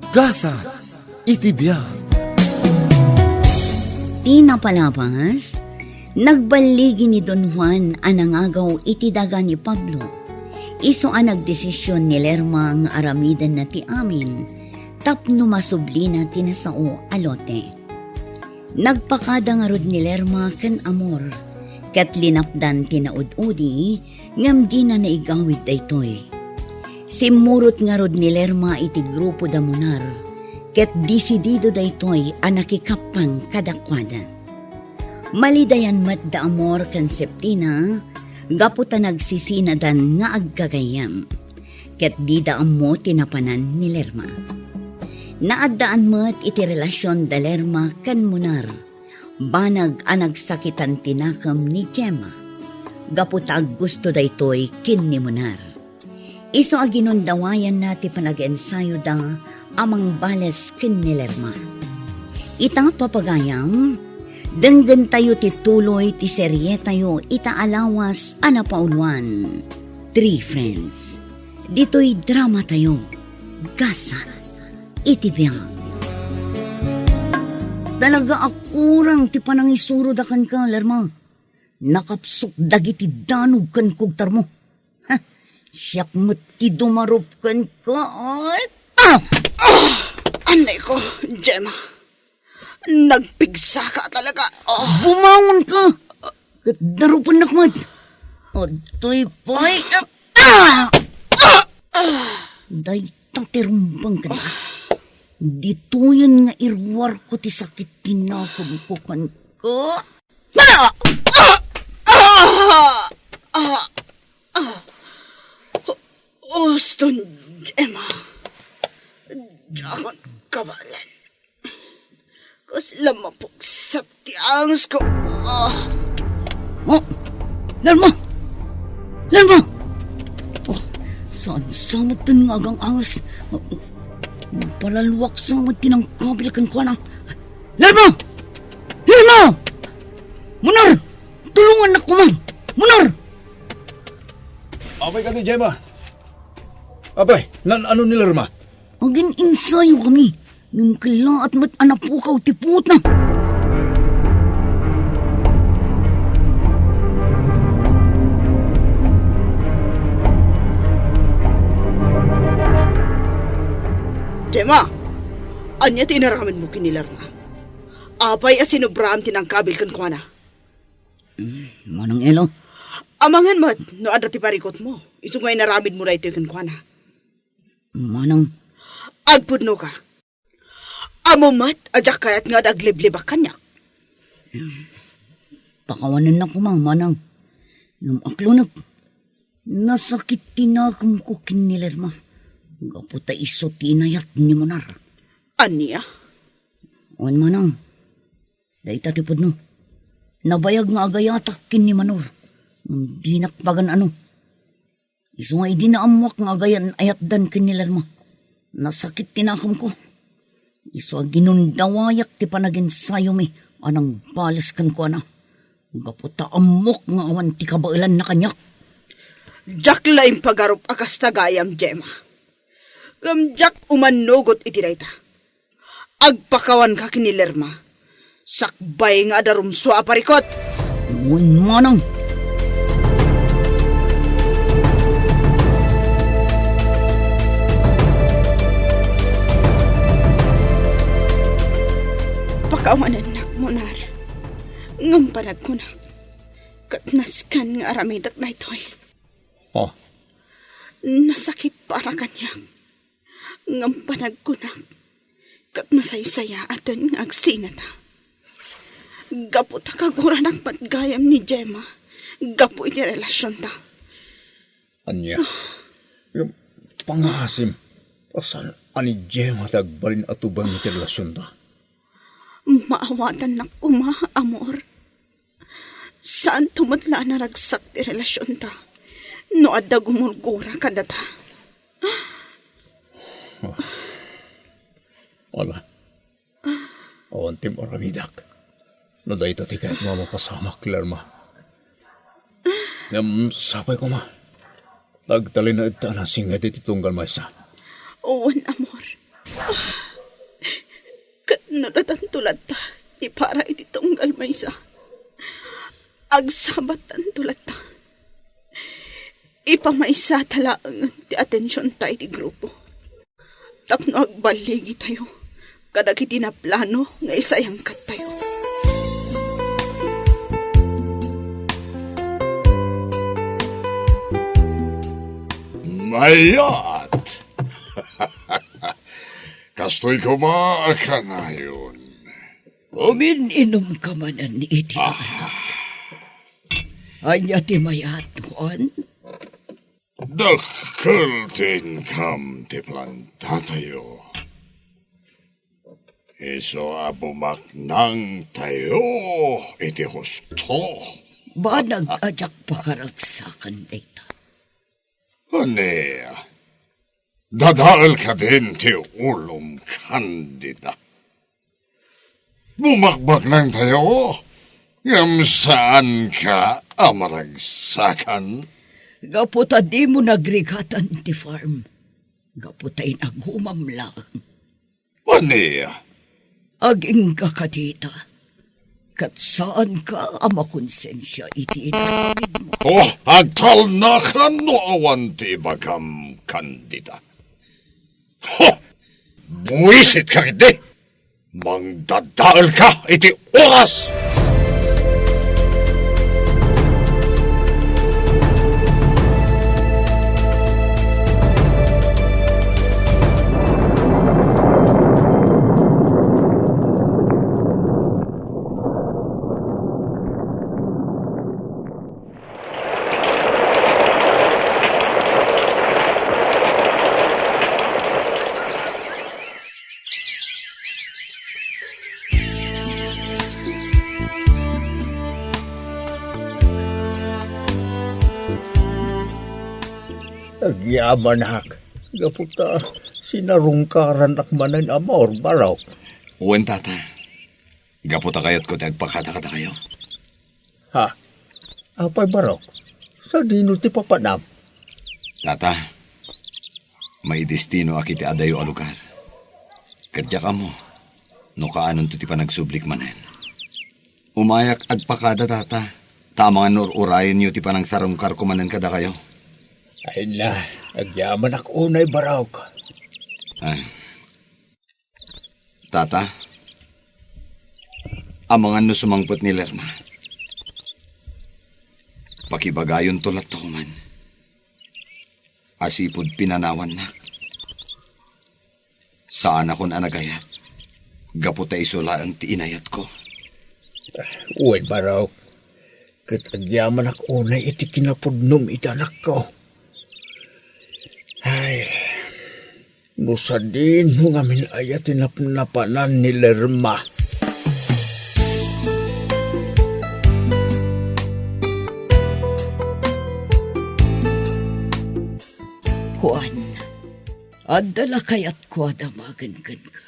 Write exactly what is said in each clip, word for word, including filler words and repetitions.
Gasat iti biag. Ti napalabas, nagballigi ni Don Juan a nangagaw iti daga ni Pablo. Isu a nagdesision ni Lerma nga aramidenna ti amin tapno masublina ti nasao a lote. Nagpakada ngarud ni Lerma ken Amor, ket linapdan ti naud-udi, ngem dina naigawid daytoy. Simmurot ngarud ni Lerma iti grupo da Munar, ket disidido daytoy a nakikappang kadakuada. Malidayan met da Amor ken Septina, gapu ta nagsisinadan nga aggagayyem. Ket dida ammo ti napanan ni Lerma. Naaddaan met iti relasion da Lerma ken Munar. Banag a nagsakitan ti nakem ni Gemma. Gapu ta aggusto daytoy ken ni Munar. Isu a ginundawayanna ti panag-ensayoda a mangbales ken ni Lerma. Ita, papagayam, denggentayo ti tuloy ti serietayo ita a lawas a napauluan, Three Friends. Ditoy dramatayo, Gasat iti Biag. Talaga a kurang ti panangisuroda kenka, Lerma. Nakapsut dagiti danog ken kugtarmo. Ha? Siak met ti dumarup kenka. Ay, ta! Ah! Anay ko, Gemma. Nagpigsaka talaga. Ah! Bumangon ka! Ket darupennak met. Adtoy pay. Ah! Ah! Ah! Dayta ti rumbeng kenka. Ditoyen nga iruarko ti sakit ti nakemko kenka. Ah! Ah! Ah! Ah! Ah! Uston, Gemma. Diakon kabaelan. Kasla mapuksat ti angasko. Ah! Oh! Lerma! Lerma! Oh, saan sa met ti nga agang-angas? Oh, palaluak sa met ti nangkabil kenkuana. Lerma! Lerma! Munar! Tulongannak koma! Munar! Apay kadi, Gemma? Apay, naan-ano ni Lerma? Agin-insayo kami, ngem kellaat met a napukaw ti puotna. Gemma, ania ti inaramidmo ken ni Lerma? Apay a sinobraam ti nangkabil kenkuana? Mm, Manang Elo. Amangan met no adda ti parikutmo, isu nga inaramidmo daytoy kenkuana. Manang. Agpudno ka. Ammom met a diak kayat nga ad-, agliblibak kaniak. Pakawanennak koma, Manang. Ngem aklonep. Nasakit ti nakemko ken ni Lerma. Gapu ta isu ti inayat ni Munar. Ania? Wen, Manang. Dayta ti pudno. Nabayag nga agayatak ken ni Manor. Ngem dinak pagan-ano. Isu nga idi naammoak nga agayan-ayatdan ken ni Lerma, nasakit ti nakemko. Isu a ginundawayak ti panagensayomi a nangbales kenkuana. Gapu ta ammok nga awan ti kabaelanna kaniak. Diak la impagarup a kasta gayam, Gemma. Ngem diak umannugot iti dayta. Agpakawanka ken ni Lerma. Sakbay nga adarumsua a parikut. Wen, Manang. Pakawanennak, Munar. Ngem panagkunak, ket nasken nga aramidek daytoy. Oh. Nasakit para kaniak. Ngem panagkunak, ket nasaysayaaten nga agsinata. Gapu ta kaguranak met gayam ni Gemma, gapu iti relasionta. Ania? Ngem pangasim, saan a ni Gemma ti agbalin a tubangen ti relasionta? Maawatannak koma, amor. Saanto met la a naragsak ti relasionta no adda gumurgura kadata. Ala, awan ti maramidak. No dayta ti kayatmo a mapasamak, Lerma. Ngem sapay koma, agtalinaedta a nasinged iti tunggal maysa. Wen, amor. No dadanto latta ti para iti tunggal maysa, agsabattanto latta. Ipamaysata laengen ti atensionta iti grupo tapno agballigitayo kadagiti naplano nga isayangkattayo. Mayat! Kastoy koma a kanayon. Umin-inumka manen iti Ah. anak. Ania ti mayat, Juan? Dakkel ti inkam ti plantatayo. Isu a bumaknangtayo iti husto. Banag a diak pakaragsakan dayta. Ania? Dadael kadin ti ulom, Candida? Bumakbaknangtayo, ngem saanka a maragsakan? Gapu ta dimo nagrigatan ti farm. Gapu ta inagumam laeng. Ania? Agingga kadita, ket saanka a makonsensia iti inaramidmo. Oh, agtalnakan no awan ti ibagam, Candida. Ho! Buisitka ketdi! Mangdadaelka iti oras! Agyamanak, gapu ta sinarungkarannak manen a maurbarok. Wen, Tata. Gapu ta kayatko ti agpakada kadakayo. Ha? Apay, barok? Sadino ti papanam? Tata, maidestinoak iti adayo a lugar. Ket diak ammo no kaanonto ti panagsublik manen. Umayak agpakada, Tata, ta amangan no ur-urayenyo ti panangsarungkarko manen kadakayo. Ay na, agyamanak unay, barok. Ah. Tata, amangan no sumangpet ni Lerma. Pakibagayonto latta koman a sipud pinanawannak. Saanakon a nagayat gapu ta isu laeng ti inayatko. Wen, barok, ket agyamanak unay iti kinapudnom iti anakko. Ay, no sadino ngamin aya ti napnapanan ni Lerma. Juan, adda la kayatko a damagen kenka.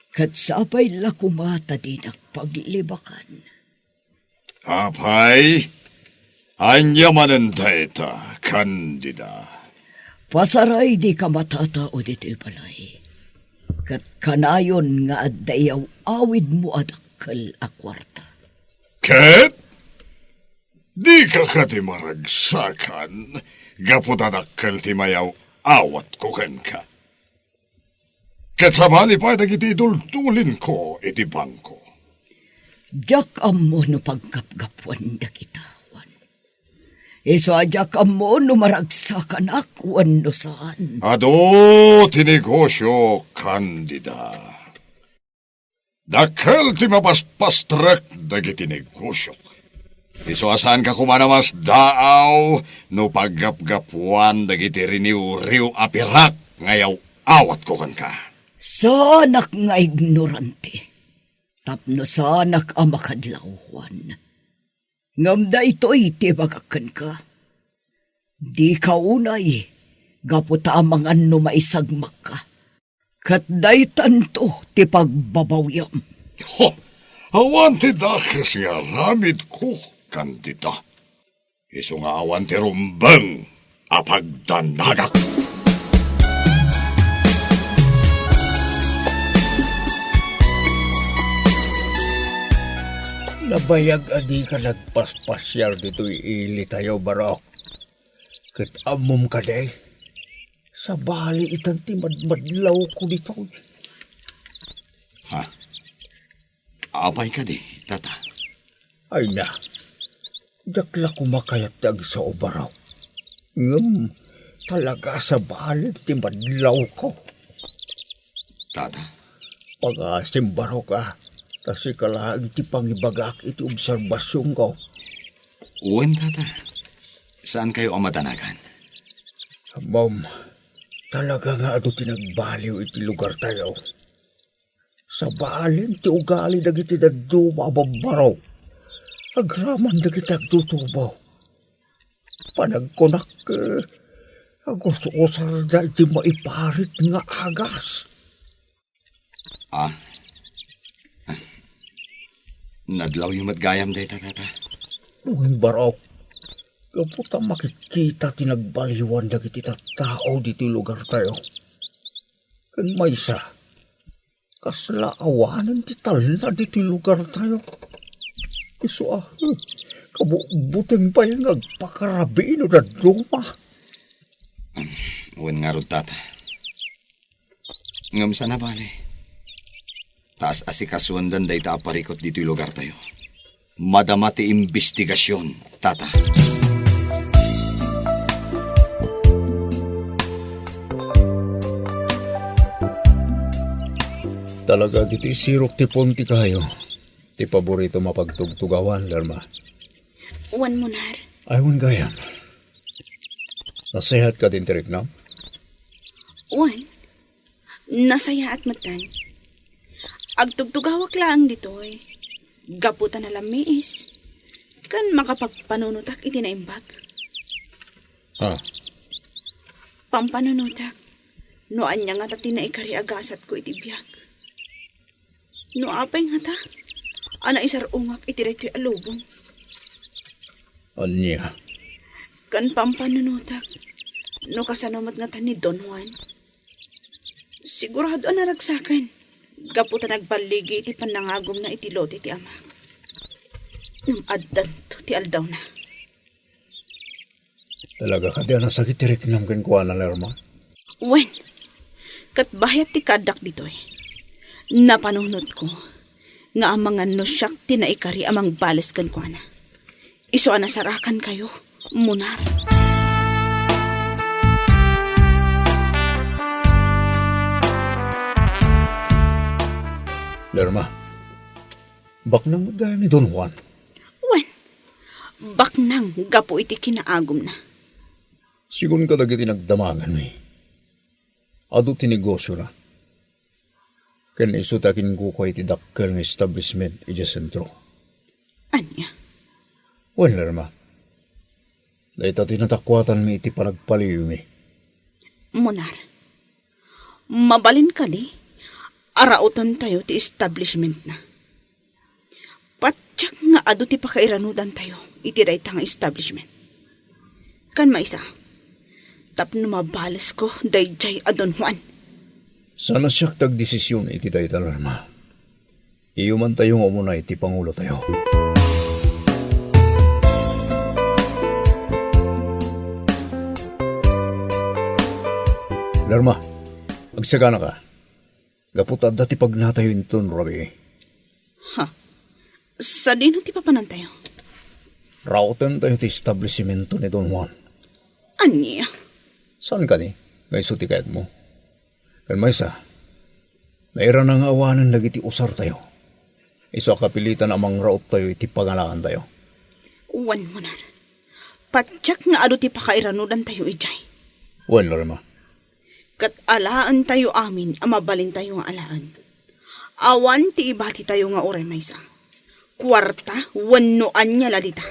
Ket sapay la koma ta dinak paglibakan. Apay, ania manen dayta, Candida? Pasaray dika matatao ditoy balay. Ket kanayon nga adda iyaw-awidmo a dakkel a kuarta. Ket dika kadi maragsakan gapu ta dakkel ti mayaw-awatko kenka? Ket sabali pay dagiti idultulinko iti bangko. Diak ammo no paggapgapuan dagita, Juan. Isu a diak ammo no maragsakanak wenno saan. Adu ti negosio, Candida. Dakkel ti mapaspastrek dagiti negosiok. Isu a saanka koma a masdaaw no paggapgapuan dagiti riniwriw a pirak nga yaw-awatko kenka. Saanak nga ignorante, tapno saanak a makadlaw, Juan. Ngem daytoy ti ibagak kenka. Dika unay, gapu ta amangan no maisagmakka. Ket daytanto ti pagbabawiam. Ho! Awan ti dakes nga aramidko, Candida. Isu nga awan ti rumbeng a pagdanagak. Nabayag a dika nagpaspasiar ditoy ilitayo, Barok. Ket ammom kadi, sabali itan ti madmadlawko ditoy. Ha? Apay kadi, Tata? Ay na, diak la koma kayat ti agsao, Barok. Ngem talaga a sabali ti madlawko. Tata? Pangaasim, Barok, a, ta sika laeng ti pangibagak iti obserbasionko. Wen, Tata. Saankayo a madanagan? Ammom, talaga nga adu ti nagbaliw iti lugartayo. Sabali ti ugali dagiti dadduma a babbarok agraman dagiti agtutubo. Panagkunak, eh, agus-usarda iti maiparit nga agas. Ah. Nadlawyo met gayam dayta, Tata? Wen, Barok, gapu ta makikita ti nagbaliwan dagiti tattao ditoy lugartayo. Ken maysa, kasla awanen ti talna ditoy lugartayo. Isu a, kabugbuteng pay nga agpakarabii no dadduma. Wen ngarud, Tata. Ngem saan a bale. Ta as-asikasuenden dayta a parikut ditoy lugartayo. Madama ti imbestigasion, Tata. Talaga, ditoy sirok ti Ponte kayo. Ti paboritom a pagtugtugawan, Lerma. Wen, Munar. Ay, wen gayam. Nasayaat kadi ti riknam? Wen, nasayaat metten. Agtugtugawak laeng ditoy, gapu ta nalammiis, ken makapagpanunotak iti naimbag. Ha? Pampanunotak, no ania ngata ti naikari a gasatko iti biag. No apay ngata a naisar-ongak iti daytoy a lubong? Ania? Ken pampanunotak, no kasano met ngata ni Don Juan? Sigurado a naragsaken, gapu ta nagballigi iti pannangagumna iti lote ti ama. Ngem addanto ti aldawna. Talaga kadi a nasakit ti riknam kenkuana, Lerma? Wen, ket bayat ti kaaddak ditoy. Napanunotko nga amangan no siak ti naikari a mangbales kenkuana. Isu a nasarakankayo, Munar. Lerma, baknang met gayam ni Don Juan? Wen, baknang gapu iti kinaagumna. Sigun kadagiti nagdamaganmi, adu ti negosiona. Ken isu ti akinkuko iti dakkel nga establishment idiay sentro. Ania? Wen, Lerma. Dayta ti natakuatanmi iti panagpaliwmi. Munar, mabalin kadi a rautentayo ti establishmentna? Patiek nga adu ti pakairanudantayo iti dayta nga establishment. Ken maysa, tapno mabalesko daydiay a Don Juan. Saan a siak ti agdesision iti dayta, Lerma. Iyumantayo nga umuna iti pangulotayo. Lerma, agsaganaka. Gapu ta adda ti pagnatayo inton rabii. Ha? Sadino ti papanantayo? Rautentayo ti establisimento ni Don Juan. Ania? Saan kadi nga isu ti kayatmo? Ken maysa, nairana nga awanen dagiti usartayo. Isu a kapilitan a mangraottayo iti pangalaantayo. Wen, Munar. Patiek nga adu ti pakairanudantayo idiay. Wen, Lerma. Ket alaentayo amin a mabalintayo nga alaen. Awan ti ibatitayo nga uray maysa. Kuarta wenno ania la dita.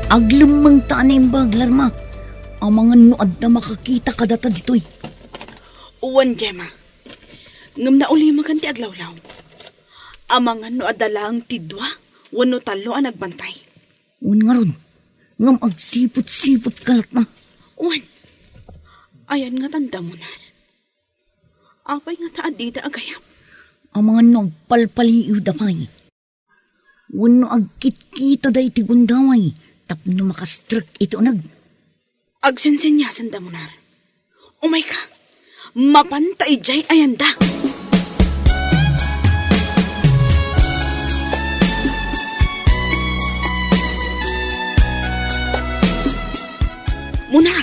Aglemmengta a naimbag, Lerma. Amangan no adda makakita kadata ditoy. Wen, Gemma. Ngem naulimakan ti aglawlaw. Amangan no adda laeng ti dua Wenno tallo a nagbantay. Wen ngarud, ngem agsiput-siput ka latta. Wen, ayan nga tanda, Munar. Apay ngata a dida agayam? Amangan no agpalpaliiwda pay. Wenno agkitkitada iti gundaway tapno makastrek iti uneg. Agsensenyasen da, Munar. Umayka. Mapanta idiay ayanda. Munar,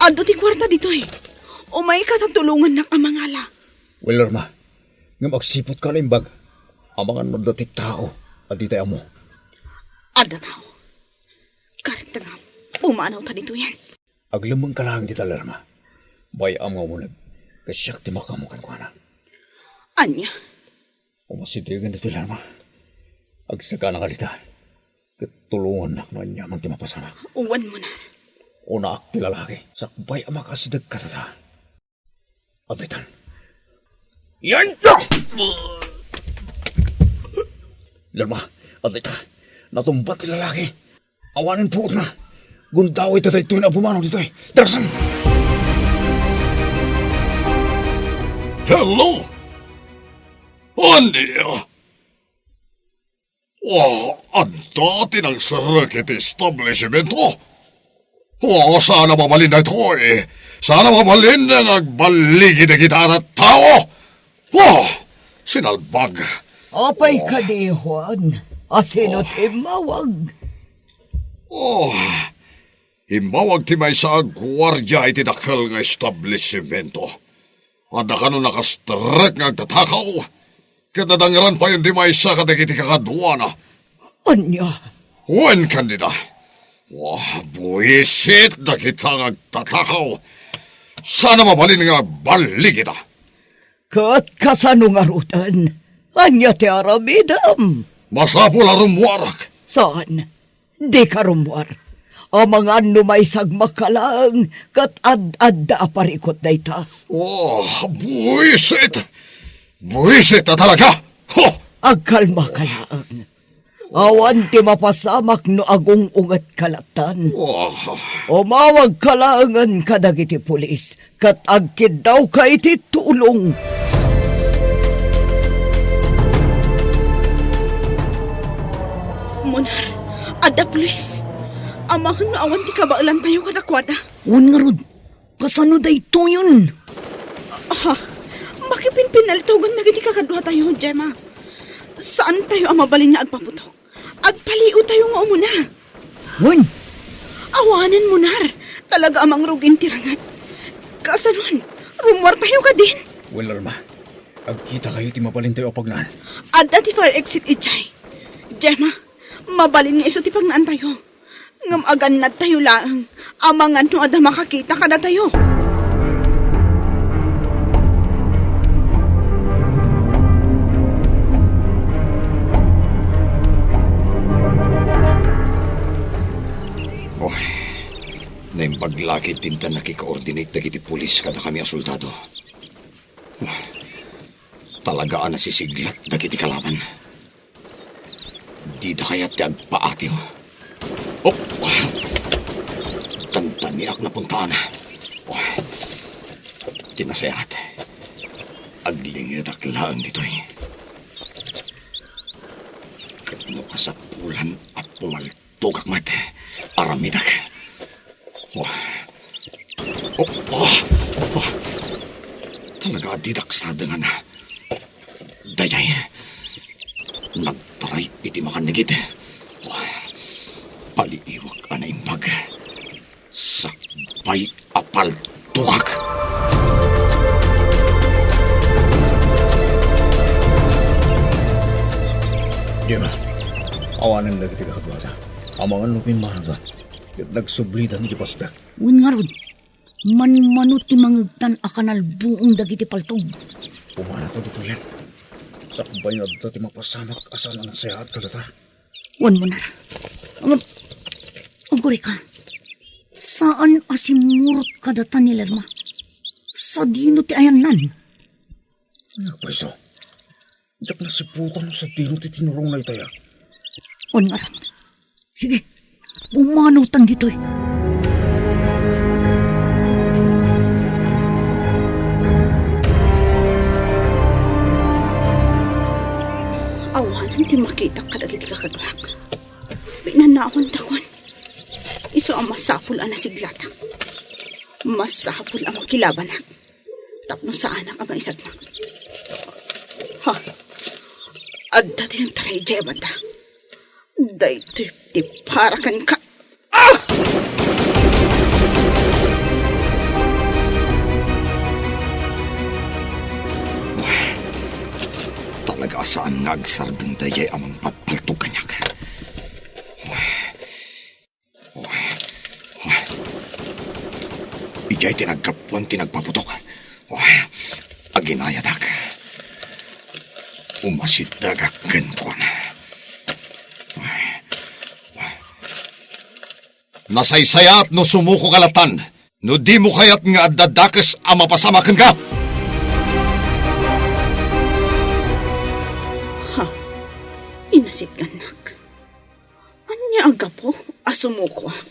adu ti kuarta ditoy. Umayka ta tulongannak a mangala. Wen, Lerma, ngem agsiputka a naimbag. Amangan no adda ti tao a ditay ammo. Adda tao. Kartengam, pumanawta ditoyen. Aglemmengka laeng dita, Lerma. Bay-am nga umuneg, ket siak ti makaammo kenkuana. Ania? Umasidegen ditoy, Lerma. Agsaganaka dita, ket tulongannak no aniaman ti mapasamak. Wen, Munar. Unaak ti lalaki, sakbay a makasideg kadata. Adda itan. Yan! Lerma, adda ita. Natumba ti lalaki. Awanen puotna. Gundawayta daytoy a pumanaw ditoy. Darasan! Hello! Ania? Oh, adda ti nangserrek iti establishmento. Oh, saan a mabalin daytoy. Saan a mabalin nga agbaligi dagiti a tattao. Oh, sinalbag. Apay kadi, Juan? Asino ti immawag? Oh, immawag ti maysa a guardia iti dakkel nga establishmento. Adda kano nakastrek nga agtatakaw, ket nadangran payen ti maysa kadagiti kakaduana. Ania? Wen, kandida. Wah, buisit dagita nga agtatakaw. Saan a mabalin nga agballigida. Ket kasano ngaruden? Ania ti aramidem? Masapul a rummuarak. Saan? Dika rummuar. Amangan no maisagmakka laeng ket ad-adda a parikut dayta. Oh, buisit! Buisit a talaga! Ho! Agkalmaka laeng. Awan ti mapasamak no agung-ungetka lattan. Oh. Umawagka laengen kadagiti pulis ket agkiddawka iti tulong. Munar, adda pulis. Amangan no awan ti kabaelantayo kadakuada. Wen ngarud, kasano daytoyen? Ah, makipinpinaltugan dagiti kakaduatayo, Gemma. Saantayo a mabalin nga agpaputok. Agpaliiwtayo nga umuna. Wen! Awanen, Munar. Talaga a mangrugin ti ranget. Kasanon, rummuartayo kadin? Wen, Lerma. Agkitakayo ti mabalintayo a pagnaan. Adda ti fire exit idiay. Gemma, mabalin nga isu ti pagnaantayo. Ngem agannadtayo laeng amangan no adda makakita kadatayo. Oh, naimbag la ket ti intan nakikoordinate dagiti pulis kadakami a soldado. Talaga a nasisiglat dagiti kalaban. Dida kayat ti agpaatiw. Oh! Dandaniak napuntaan. Oh. Ti nasayaat, aglingedak laeng ditoy. Ket no kasapulan a pumal- tugak met. Aramidek. Oh. Oh, oh, oh. Talaga a didak sadengan. Daydiay. Nagtaray iti makannigit. Oh. Paliiwak a naimbag. Sakbay a paltugak. Dima, awanen dagiti kakaduada. Amangan no pimmanawda, ket nagsublidan iti pasdek. Wen ngarud, manmano ti mangegtan a kanalbuong dagiti paltog. Pumanawto ditoyen. Sakbay nga adda ti mapasamak a saan a nasayaat kadata. Wen, Munar. Ngem, agurayka. Saan a simmurot kadata ni Lerma. Sadino ti ayanna? Nagpayso. Diak nasiputan no sadino ti tinulongna itaya. Wen ngarud. Sige, pumanawtan ditoy. Awanen ti makitak kadagiti kakaduak. Pinanawantakon. Isu a masapul a nasiglatak. Masapul a makilabanak. Tapno saanak a maisagmak. Ha? Adda ti nagtaraidiay a banda. Daytoy ti para kenka. Ah! Talaga a saan nga agsardeng daydiay a mangpapaltog kaniak. Idiay ti naggapuan ti nagpaputok. Aginayadak. Umasidegak kenkuana. Nasaysayaat no sumuko ka latan, no dimo kayat nga adda dakes a mapasamak kenka. Ha? Inasitgannak. Ania a gapu a sumukoak?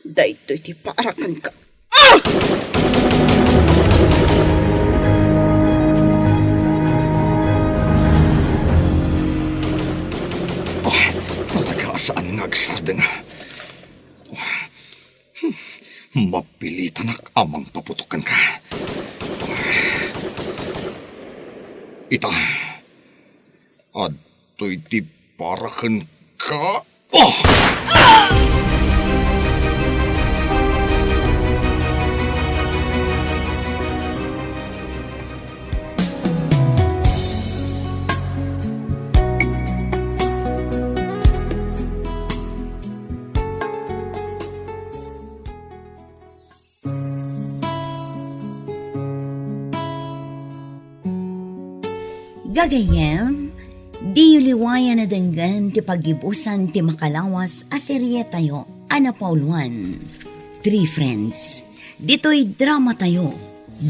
Daytoy ti para kenka. Ah! Ah, talaga a saan nga agsardeng. Mapilitanak a mangpaputok kenka. Ita, adtoy ti para kenka. Oh! Gagayyem, diyo liwayan a denggen ti paggibusan ti makalawas a serietayo a napauluan, Three Friends. Ditoy dramatayo,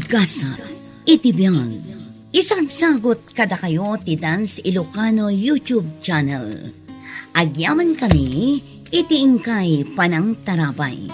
Gasat iti Biag. Isagsagut kadakayo ti Dance Ilocano YouTube channel. Agyamankami iti inkay panangtarabay.